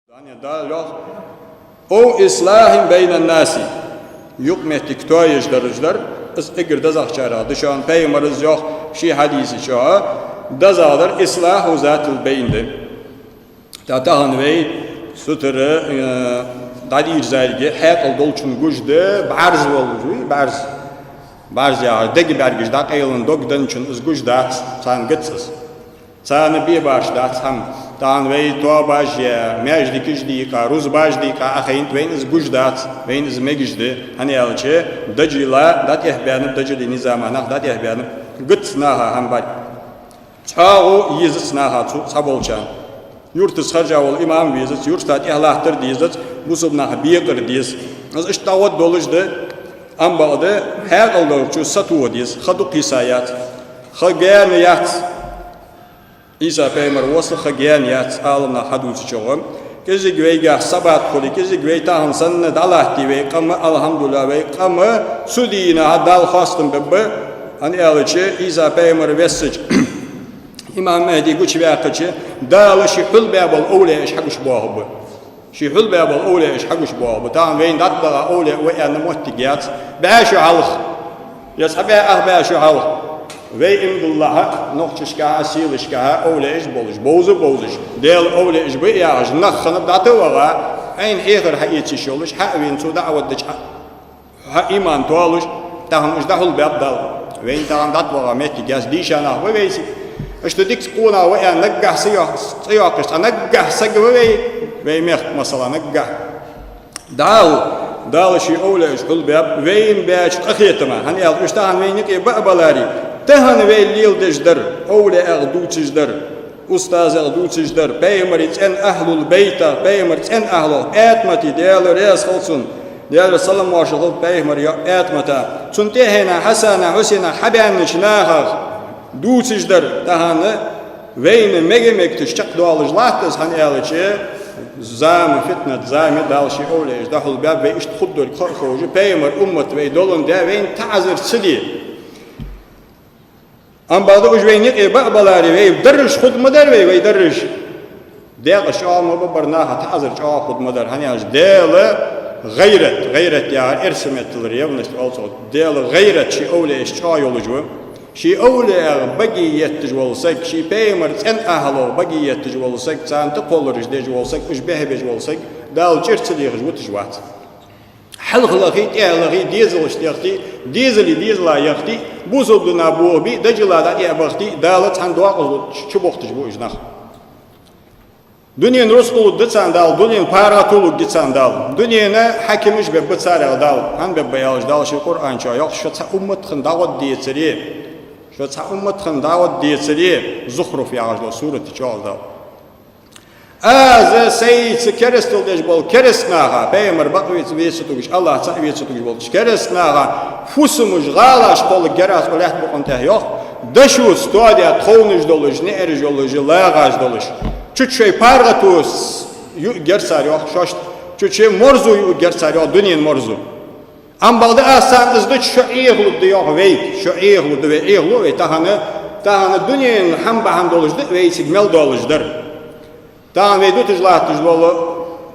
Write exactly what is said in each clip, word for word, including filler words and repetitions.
Дала йоах: «أو إصلاح بين الناس». Юкъ-моттиг тоаеш дараш дар, из эггара дезагӀчарех да шоана. Пайхамара из йоах ший хьадиса чу: дезагӀа дар إصلاح ذات البين да. ТӀаккха тахан вай сутара, э, дӀадийрзарга хьаькъал долчунна гуш да, бӀарз волаш вий, бӀарз. БӀарз яхар, дега бӀаргаш дӀакъайлан дог денначунна из гуш дац, царна гуш дац из. Царна бе баш дац хӀама. Тахан вай тоабаш я, маьждигаш дийкъа, рузбаш дийкъа Ӏохайнад, вайна из гуш дац, вайна из мегаш да. ХӀана аьлча, Даджала дӀатӀехбаьннаб, Даджала низама нах дӀатӀехбаьннаб, гуш дац наха хӀама бӀарг. ЦхьоагӀо езац наха цу цхьаболчарна. Юртаца хержа вола имам везац, юрта тӀехьа латтар дезац, бусалба наха бекъар деза. Из иштта дӀагӀоргдолаш да, амма бакъда хьаькъал долчо сатоха деза, ха дукха йиса яц, ха гаьна яц. Ӏийса пайхамар воссале ха гаьна яц, Ӏаламнаха хьадувцачох. КӀезига вайгахь сабат хуле, кӀезига вай тахан санна дӀалатте вай къам, алхьамдулиллахӀ, вай къам цу дийнахьа Дала хоастам бергба, хӀана аьлча Ӏийса пайхамар вессача, имам Махьди гучаваьккхача, Дала ший хьулбаь бола овлияаш хьагуш боахаргба. Ший хьулбаь бола овлияаш хьагуш боахаргба. Тахан вайна дӀатӀабаха овлияъ ва аьнна моттиг яц. БӀаь шу хьалха, е цхьа бӀаь, ах бӀаь шу хьалха, вай, иман диллалехьа, нохчашкахьа, селашкахьа овлияаш болаш, бовза-бовзаш, Даьла овлияаш ба яхаш, нах хиннаб дӀатӀаваха, Ӏайна хьехар хьаэца йиш йолаш, хьа а вена цо дӀа а ваддача, хьа иман тоалуш, тахан уж дӀахьулбаьб Дала. Вайна тахан дӀатӀаваха моттиг яц, дийша нах ба вай цига. Иштта дика къонах ва аьнна наггахьа са йоах-, цӀи йоаккхаш цхьа наггахьа саг ва вай, вай мехка, масала, наггахьа. Дала, Дала ший овлияаш хьулбаьб вайна баьча къахетама. ХӀана аьлча уж тахан вайна юкъе ба а баларе, тахан вай леладеш дар, овлияах дувцаш дар, устазех дувцаш дар, пайхамара цӀен ахьлул байтах, пайхамара цӀен ахьлох, ПаьтӀмата, Даьла раьза хилва цунна, Даьла салам-моаршал хилда пайхамара йоӀ ПаьтӀмата, цун тӀехьенах, Хьасанах, Хьусайнах хьабаьннача нахах дувцаш дар тахан вайна мега-мегаш чакхдоалаш латт из, хӀана аьлча зама, фитнат зама я, Дала ший овлияаш дӀахьулбаьб, вай иштта хургдолга ха а ховш, пайхамара уммат вай доландаь, вайна таӀазар ца де. Амма бакъда уж вайна юкъе ба а баларе, вай дарраш хургда ма дар вай, вай дарраш. Декъа чӀоагӀа ма барра наха таӀазар чӀоагӀа хургда ма дар. ХӀана аьлча Даьла гӀайрат, гӀайрат яхар эрсий меттала ревность оал цох. Даьла гӀайрат ший овлияашта чӀоагӀа йолаш ва. Ший овлияга баге етташ вола саг, ший пайхамара цӀен ахьлох баге етташ вола саг, царна тӀакхоллараш деш вола саг, уж бехбеш вола саг, Дала чӀир ца дехаш вуташ вац. Хьалха лахе, тӀехьа лахе, дезалашта яхийте, дезалий дезала яхийте, бусалба дина бохабе, Даджала дӀатӀехьабахийте, Дала цхьан докъазло чубохийташ ба уж нах. Дунен рузкъа лургда царна Дала, дунен паргӀато лургья царна Дала. Дунен хьакимаш бергба царех Дала. ХӀана бергба аьлча, Дала ший Къуръан чу йоах: «Шо цхьа уммат хинна дӀагӀоргдецаре, шо цхьа уммат хинна дӀагӀоргдецаре», Зухруф яхаш дола сурат чу йоах Дала. Аз сайца керастал деш бола кераста наха, пайхамар бакъве ца, ве ца тугаш, АллахӀ цаӀ ве ца тугаш болча кераста наха фусамаш, гӀалаш кхолларгьяр аз укх лаьтта букъа тӀа йоах, дошуца тоадаь тховнаш долаш, наӀараш йолаш, лагӀаш долаш. Чу-чу шоай паргӀато юаргьяр цар йоах шоашта, чу-чу марзо юаргьяр цар йоах, дунен марзо. Амма бакъда аз царна из дича, шо Ӏехалургда йоах вайга, шо Ӏехалургда, вай Ӏехало вай тахан, тахан дунен хӀама бахьан долаш да вай цига мел долаш дар. Тахан вай дуташ латташ дола,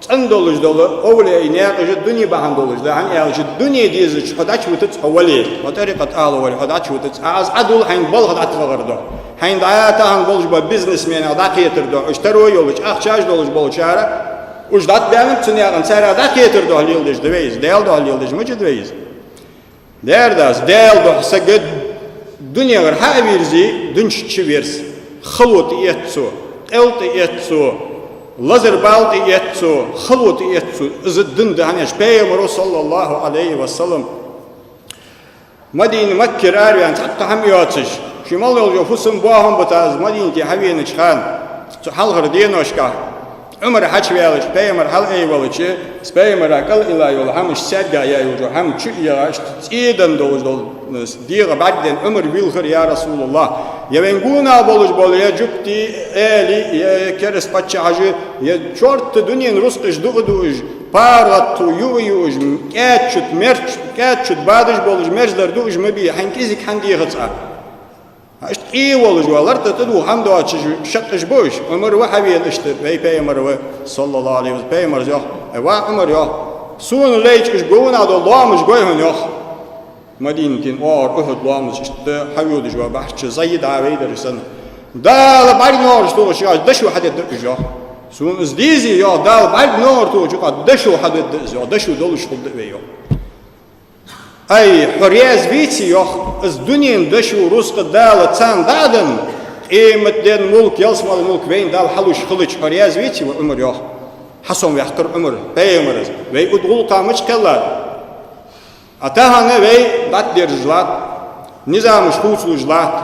цӀена долаш дола овлияй наькъаш а дуне бахьан долаш да, хӀана аьлча дуне дезача хьо дӀачувитац хьо вале, хьо тӀарикъата ахьлу вале, хьо дӀачувитац. Аз Ӏа дул хьайна балха дӀатӀавахар духьа, хьайна дӀа тахан болаш бола бизнесменех дӀакхетар духьа, уж таро йолаш, ахчаш долаш болчар, уж дӀатӀабаьннаб цу наькъа, царех дӀакхетар духьа леладеш да вай из, Даьла духьа леладеш ма да вай из. Лердас, Даьла духьа саг дунегара хьа а вийрзе, дунен чу верз, хало тӀаэтт цо, къел тӀаэтт цо, лазар бала тӀаэтт цо, хало тӀаэтт цо, из дин да, хӀана аьлча пайхамара, саллаллахӀу Ӏалайхи ва саллам, Мадина, Маккара араваьнна цхьаккха хӀама йоацаш, ший мел йолча фусам-боахам буташ Мадинате хьавенача хана, цу хьалхарча деношкахь, Ӏумар хьачуваьлча, пайхамар хьалаайвелча, из пайхамара кӀал илла йола хӀамаш, цаьрга яь йолча хӀама чу а яьгӀа, иштта цӀедан долаш дола дегӀа бӀаргадайна Ӏумар вийлхар: «Я РасулаллахӀ, е вайна гонахьа болаш бола, е жугтий, аьлий, е кераста паччахьаш, е чорта дунен рузкъаш дуа-дуаш, паргӀато юа-юаш, кӀаьдчута мерч-, кӀаьдчута бадаш болаш мерздар дуаш ма бий, хьайна кӀезига хӀана дехац Ӏа?» Иштта къе волаш ва, лартӀа тӀадувха хӀама доацаш шаккхе ба уж. Ӏумар ва хьавена иштта, вай Пайхамар ва, саллаллахӀу Ӏалайхи ва саллам, Пайхамара йоах: «Ай, ва Ӏумар, — йоах, — сона лайча уж гонахьа дола лоамаш гой хьона», — йоах. Мадинатин оагӀора Ухьуд лоамаш иштта хьайодаш ва баьхча, зӀий дӀа вайдар санна. «Дала бӀаргнегӀараш тохаш шоаш дошо хьадергда уж, — йоах. — Сона из дезе, — йоах, — Дала бӀаргнегӀар тохача юкъа дошо хьадергда из, — йоах, — дошо долаш хургда вай, — йоах. — Ай, хьо раьза веций, — йоах, — из дунен дошо, рузкъа Дала царна дӀа а денна, къематден мулк, ялсмален мулк вайна Дала хьалуш хилча, хьо раьза веций, ва Ӏумар, — йоах. — Хьасомаваьккхар Ӏумар, Пайхамара из. Вай укх гӀулакха мича кхеллад? А тахан вай дӀатӀадерзаш латт, низамаш хувцалуш латт.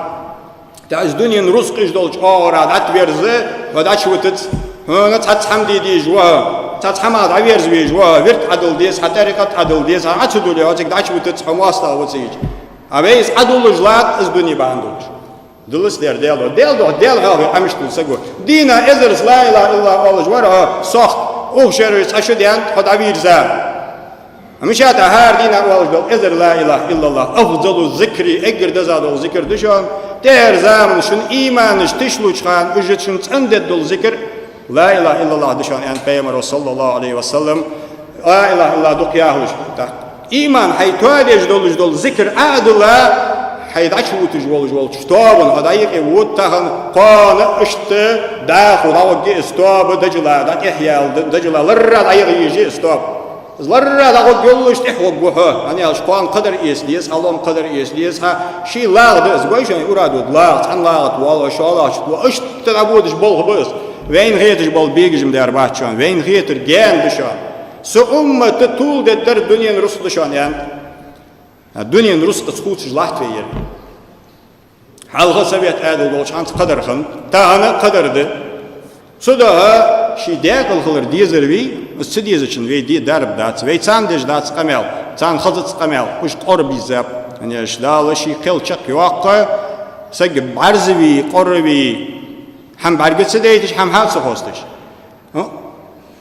ТӀаккха из дунен рузкъаш долча оагӀора дӀатӀаверза, хьо дӀачувитац, хьона цхьацца хӀама де дезаш ва хьо, цхьацца хӀамах дӀаверза везаш ва хьо, вирд Ӏодилла деза хьа, тӀарикъат Ӏодилла деза хьа, Ӏа ца дуле, хьо цига дӀачувитац, хьо моастагӀа ва цига. А вай из Ӏодуллаш латт, из дуне бахьан долаш. Дуллац дер Даьла духьа, Даьла духьа, Даьла хьоахаве Ӏомаш дулл саго. Дийнахьа эзарза ла илахӀа иллаллахӀ оалаш вар хьо, сох, укх шера цхьа шу даьннад хьо дӀавийрза. Мишта хӀара дийнахьа оалаш дола эзар ла илахӀа иллаллахӀ, афзалу зикри, эггара деза дола зикр да шоана. ТӀехьара заман шун иманаш тишлуча хана уж шун цӀендергдола зикр, ла илахӀа иллаллахӀ да шоана, аьннад Пайхамара, саллаллахӀу Ӏалайхи ва саллам. Ла илахӀа иллаллахӀ дукха яхалуш. ТӀаккха иман хьай тоадеш долаш дола зикр Ӏа а дилла, хьай дӀачувуташ волаш волча тоабан хьо дӀаюкъе вода тахан, кхоана иштта дӀахо дӀагӀоргья из тоаба, дажала дӀатӀехъяла, дажала ларра дӀаяха еза из тоаба. Из ларра дӀагӀоргйолаш тӀехваргва хьо, хӀана аьлча кхоана кхадар эца деза, хьалом кхадар эца деза хьа, ший лагӀа да из, гой шоана, урад ва лагӀа, цхьан лагӀа тӀа воалла, шоллагӀча тӀа воалла, иштта дӀабодаш болх ба из. Вайна хеташ бола бегаш-м дер бац шоана, вайна хетар гаьна да шоана. Са уммата тувладергдар дунен рузкъа да шоана, аьннад. Дунен рузкъаца хувцаш латт вай ер. Хьалха совет Ӏаьдал долча хана кхадар хиннад, тахан а кхадар да. Цудухьа ший даькъала хилар дезар вий, из ца дезачунна вай де дарба дац, вай царна деш дац къамаьл, царна хазац къамаьл, уж къора безаб. ХӀана аьлча Дала ший кхел чакхйоаккх, саг бӀарзавий, къоравий, хӀама бӀарга ца дайташ, хӀама хьа а ца хьесташ.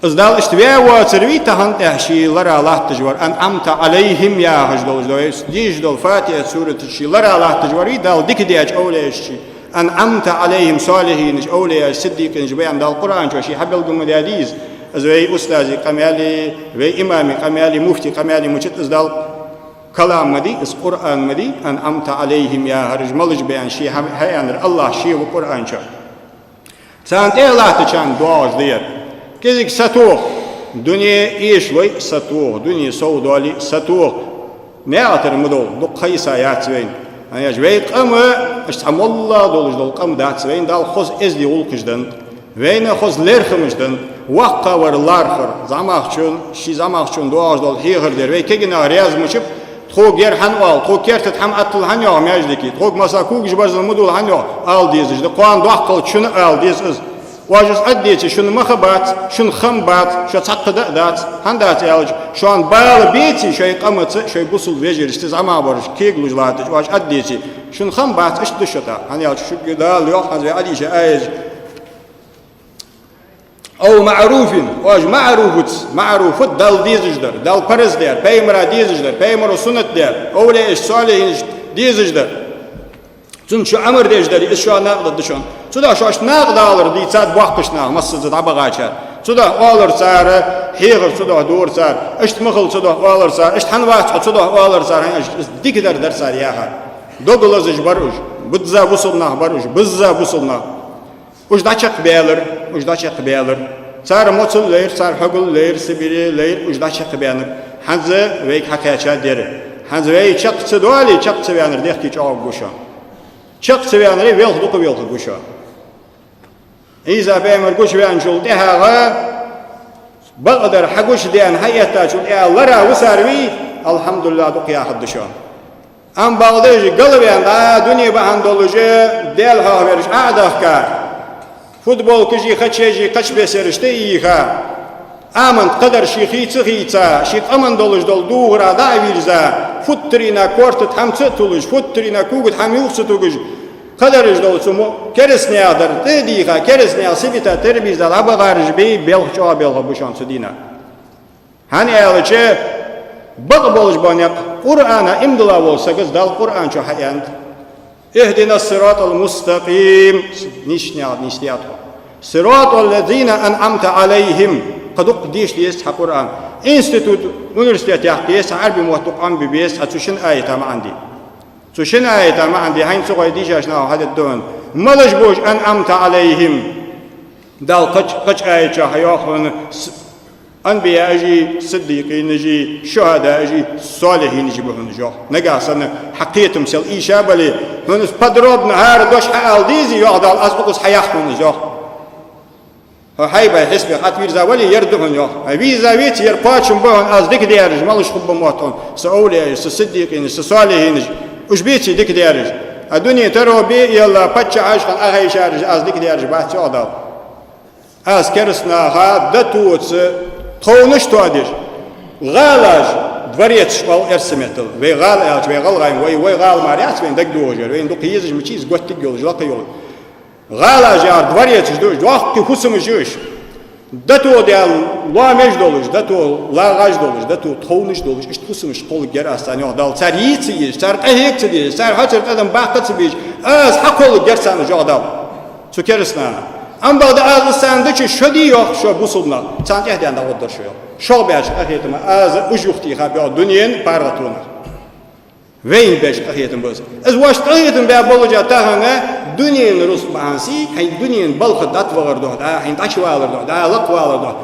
Из Дала иштта ваь воацар вий тахан тӀехьа ший лара латташ вар, «أنعمت عليهم» яхаш долаш да вай дезаш дола Фатихьат сурата чу ший лара латташ вар вий, Дала дика деча овлияшта чу, «أنعمت عليهم», солихӀинаш, овлияш, сиддикъинаш ба аьнна Дала Къуръан чу ший хьабелгал ма даьдий из. Из вай устазий къамаьли, вай имамий къамаьли, муфтий къамаьли мичад, из Дала калам ма дий, из Къуръан ма дий, «أنعمت عليهم» яхараш малаш ба аьнна ший хьа-, хьааьннар АллахӀа ше ва Къуръан чу. Царна тӀехьа латтачарна доагӀаш да ер. КӀезига сатоха, дуне эшалой сатоха, дуне сов доале сатоха. Наькъа тӀара ма довла, дукха ха йиса яц вайна. ХӀана аьлча вай къам, иштта цхьа моллагӀа долаш дола къам дац вайна, Дала хоза эздий гӀулакхаш деннад, вайна хоза лерхӀамаш деннад, воккхагӀвар лархӀар, зӀамагӀчун, ший зӀамагӀчун доагӀаш дола хьехар дар, вай кагий нах раьза ма чуб, тхога ер хӀана оал, тхога керта тӀа хӀама Ӏоттал хӀана йоагӀа маьждиге, тхога масса когаш-барзкъал ма дулл хӀана йоагӀа, ала дезаш да. Кхоана доккхал чун а ала деза из. Оаш из Ӏаддеце, шун ма ха бац, шун хам бац, шо цхьаккха да а дац. ХӀана дац аьлча, шоана бала беце шоай къамаца, шоай бусалба вежарашца, зӀамагӀбараш кегалуш латтача, оаш Ӏаддеце, шун хам бац, иштта да шо тӀаккха. ХӀана аьлча шуга Дала йоах, хӀанз вай Ӏадийша аят: «أو معروف», оаш маӀруфаца, маӀруф да Далла дезаш дар, Далла параз дар, Пайхамара дезаш дар, Пайхамара суннат дар, овлияшта, солихӀинашта дезаш дар. Цунца шо амар деш дар, из шоана накъадаргда шоана. Цудухьа шоашта накъадалар дийцад боккхийча наха, массаза дӀабахачар. Цудухьа оалар цар, хьехар цудухьа дора цар, иштта ма хила цудухьа оалар цар, иштта хӀана вац хьо цудухьа оалар цар, хӀана аьлча из дикадар дар цар яхар. Дог лазаш бар уж, бизза бусалба нах бар уж, бизза бусалба нах. Уж дӀачакхбаьлар, уж дӀачакхбаьлар. Цар моцал лайра, цар хьогал лайра, Сибре лайра, уж дӀачакхбаьннаб. ХӀанз вайга хьакхаьчад ер. ХӀанз вай чакх ца доале, чакх ца ваьннар дехке чӀоагӀа гуш. Чакх ца ваьннаре велха дукха велха гуш. Ӏийса пайхамар гучаваьнначул тӀехьагӀа бакъдар хьагучадаьнна, хьаэттачул тӀехьагӀа лара висар вий, алхьамдулиллахӀ, дукха яхаргда шоана. Амма бакъдеш галваьнна, дӀа дуне бахьан долаш, Даьла хьоахаваьраш Ӏо а дахка, футболкаши, хачеши, кхача бесераш тӀа а йийха, амант кхадар ший хийца а хийца, ший къаман долаш дола духара дӀа а вийрза, футтарийна корта тӀа хӀама ца а туллаш, футтарийна кога тӀа хӀама юха ца тугаш, кхадараш дола цу мо-, керастнаьха дар тӀа а дийха, керастнаьха сибита тербийза дӀабахараш бий, белха чӀоагӀа белха ба шоана цу дийнахьа. ХӀана аьлча, бакъ болаш бола никъ, Къуръана иман дилла волча сага Дала Къуръан чу хьааьннад: اهدنا الصراط المستقيم. Нийсача наькъа нийсде тхо. صراط الذين أنعمت عليهم. Кхы дукха деша деза хьа Къуръан. Институт, университет яккха деза хьа, Ӏарбий мотт дукха Ӏомабе беза хьа, цу шин аята маӀан де. Цу шин аята маӀан де, хьайна цу гӀой дийшача наха хьадергда хьона. Малаш ба уж أنعمت عليهم? Дала кхыча, кхыча аята чу хьайоах хьона с-, анбияаши, сиддикъинаши, шухӀадааши, солихӀинаши ба хьона уж, йоах. Нагахьа санна хьа кхетам сел ийша бале, хьона из подробно хӀара дош хьаала дезий, йоах Дала, аз укхаза хьаях хьона из, йоах. Хьо хьайбай хьисапе хьатӀавийрза вале, ер да хьона, йоах. Вийрза веце, ер кхоачам ба хьона, аз дика даьраш малаш хургба мотт хьона, са овлияаш, са сиддикъинаш, са солихӀинаш, уж беций дика даьраш? А дуне таро бе а елла, паччахьаш хьона Ӏохайшараш аз дика даьраш бац, йоах Дала. Аз кераста наха датоца тховнаш тоадеш. ГӀалаш, дворецаш оал эрсий меттала. Вай гӀала аьлча, вай гӀалгӀай, вай, вай гӀала мара яц вайна дагадоагӀаш яр. Вайна дукха езаш мича из готтиг йолаш, лакха йолаш. ГӀалаш яр, дворецаш да уж, доккхий хӀусамаш я уж. Дато даьнна лоамаш долаш, дато лагӀаш долаш, дато тховнаш долаш, иштта хӀусамаш кхолларгьяр аз царна, йоах Дала. Цар йийца ца езаш, цар къахьега ца дезаш, цар хьоцар тӀадам баккха ца безаш, аз хьакхолларгьяр царна уж, йоах Дала. Цу кераста наха. Амма бакъда аз из царна дича, шо дий, йоах, шо бусалба нах, царна тӀехьа даьнна дӀагӀоргдар шо, йоах. Шох баьча къахетама аз уж юхатеха ба, йоах, дунен паргӀатонах. Вайна беш къахетам ба из. Из вайна къахетам баь болча тахан дунен рузкъа бахьан сий, хьай дунен балха дӀатӀавахар духьа, хьайна дӀачувалар духьа, лакхвалар духьа.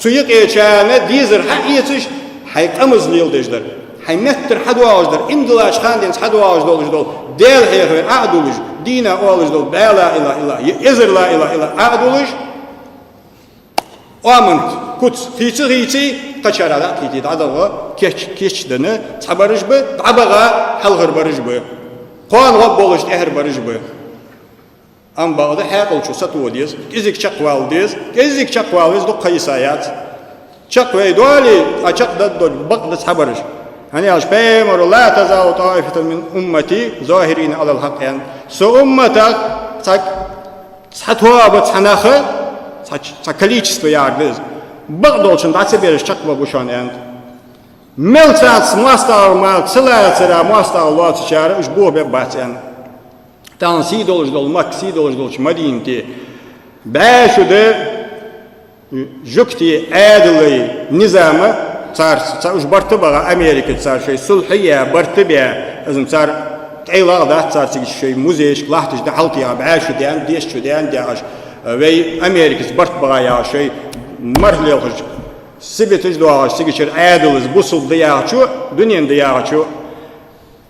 Цу юкъе чарна дезар хьаэцаш, хьай къамаьл леладеш дар, хьай меттара хьадоагӀаш дар, иман диллача хана денз хьадоагӀаш долаш дола, Даьла хьехавар Ӏо а дуллаш, дийна оалаш дола бӀаь ла илахӀа иллаллахӀ, е эзар ла илахӀа иллаллахӀ Ӏо а дуллаш, оаман куц хийца-хийца, кхычара дӀа а кхийтте, дӀадагӀа кеч-, кечденна цхьабараш ба, дӀабагӀа хьалхарбараш ба. Кхоана гӀоргболаш тӀехьарбараш ба. Амма бакъда хьаькъал чу сатоха деза, кӀезига чакхвала деза, кӀезига чакхвала веза, дукха ха йиса яц. Чакх вай доале, а чакх даддолча бакъда цхьабараш. ХӀана аьлча Пайхамара: «لا تزال طائفة من أمتي ظاهرين على الحق», аьнна. Са умматах цхьа, цхьа тоаба, цхьа нах, цхьа, цхьа количество яхар да из, бакъдолчунна дӀа ца бераш чакхбаргба шоана, аьннад. Мел царца моастагӀал мара ца лацара, моастагӀал лоацачара уж бохабергбац, аьнна. Тахан сий долаш дола Макка, сий долаш долча Мадинате бӀаь шу да жугтий Ӏаьдалий низам, цар, цар уж барт багӀа Америкаца, цар шоай сулхьа яь, барт баь, из цар тӀайлагӀа дац, цар цига шоай музейшка лахташ да хьалтӀехьа, бӀаь шу даьнна, десять шу даьнна дехаш, вай Америкаца барт багӀа яхаш, шоай марха лелхаш, сибаташ доагӀаш, цигачара Ӏаьдал из бусалба да яхачо, дунен да яхачо.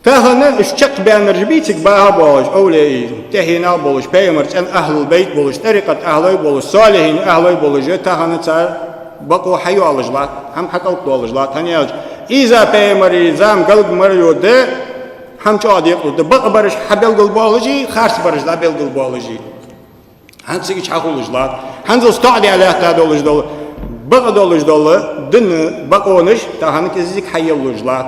Тахан уж чакхбаьннараш бий цига баха болаш, овлияй тӀехьенах болаш, Пайхамара цӀен ахӀлул байт болаш, тӀарикъата ахӀлой болаш, солихӀина ахӀлой болаш, тахан цар бакъо хьайоалаш латт, хӀама хьакӀалтӀдоалаш латт. ХӀана аьлча Ӏийса Пайхамара зама галга мара йода, хӀама чӀоагӀа декъалургда, бакъ бараш хьабелгалбоалаши, харц бараш дӀабелгалбоалаши. ХӀанз цига чу хьахулаш латт. ХӀанз из тоӀадаь лаьтта долаш дола, бакъ долаш дола дина бакъонаш тахан кӀезига хьаеллалуш латт.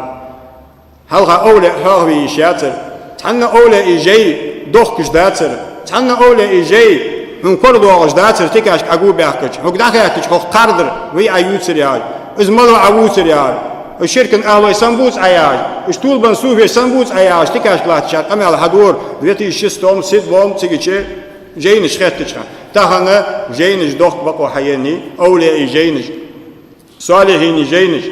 Хьалха овлияъ хьоахаве йиш яцар. Цхьанне овлияй жай дохкаш дацар. Цхьанне овлияй жай хьона корадоагӀаш дацар, тикашка Ӏо гу баьхкача. Хьога дӀахаьттача, хьох кхардар, вай Ӏо ювцар яхаш, из мала Ӏо вувцар яхаш, из ширкан ахӀлой санна бувц Ӏа яхаш, из тӀулбан суфеш санна бувц Ӏа яхаш, тикашка латтачар къамаьл хьадора две тысячи шестом, седьмом, цигача жайнаш хеттача хана. Тахан жайнаш дохка бакъо хьаеннай, овлияй жайнаш, солихӀинай жайнаш.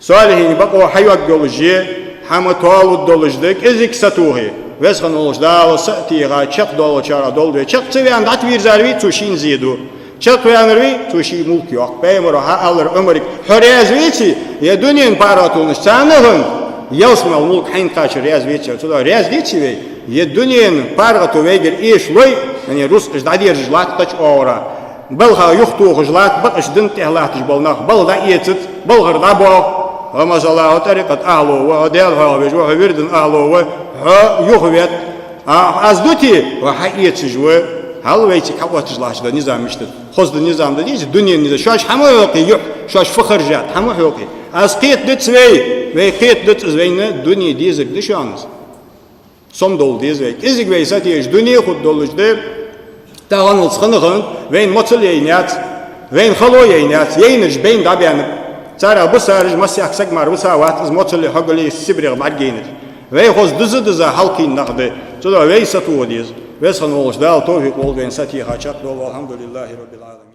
СолихӀинай бакъо хьайоагӀаш я, хӀама тоалургдолаш да, кӀезига сатохе. Веза хинна волча Дала са а теха, чакхдоалачарех долда вай. Чакх ца ваьнна дӀатӀавийрзар вий, цо шийна зе ду. Чакхваьннар вий, цо ший мулк йоаккх. Пайхамара хьааьлар Ӏумарга: «Хьо раьза веций, е дунен паргӀатонаш царна хинна, ялсмала мулк хьайна кхачар раьза веций?» Цо аьлар: «Раьза деций вай, е дунен паргӀато вайгара эшалой, яъни рузкъаш дӀадержаш латт кхыча оагӀора. Балха юхатохаш латт бакъ, дина тӀа латташ бола нах, балха дӀаэцац, балхара дӀабоагӀа. Хьо, масала, хьо тӀарикъата ахӀло ва, хьо Даьла хьоахавеш ва, хьо вирдан ахӀло ва, хьо юхавет. А, аз дите, хьо хьаэцаш ва». Хьал вайцига хьаотташ латташ да низам мишта да? Хоза да низам да, деза дунен низам. Шоаш хӀама хьокхий юхь, шоаш фу харжат, хӀама хьокхий. Аз кхетадац вай, вай кхетадац из, вайна дуне дезарг да шоана из. Сомадовла деза вай. КӀезига вай сатеша, дуне хургдолаш да. Тахан алц хана-хана вайна моцал яйна яц, вайна хало яйна яц, яйнараш байна дӀабаьннаб. Царех бисараш, массехк саг мара виса вац, из моцали, хьогалеи Сибрех бӀаргаяйнараш. Вай хоза диза-диза хьалкхийна нах да. Цудухьа вай сатоха деза. Веза хинна волча Дала товфикъ лолда вайна сатеха чакхдола. والحمد لله رب العالمين.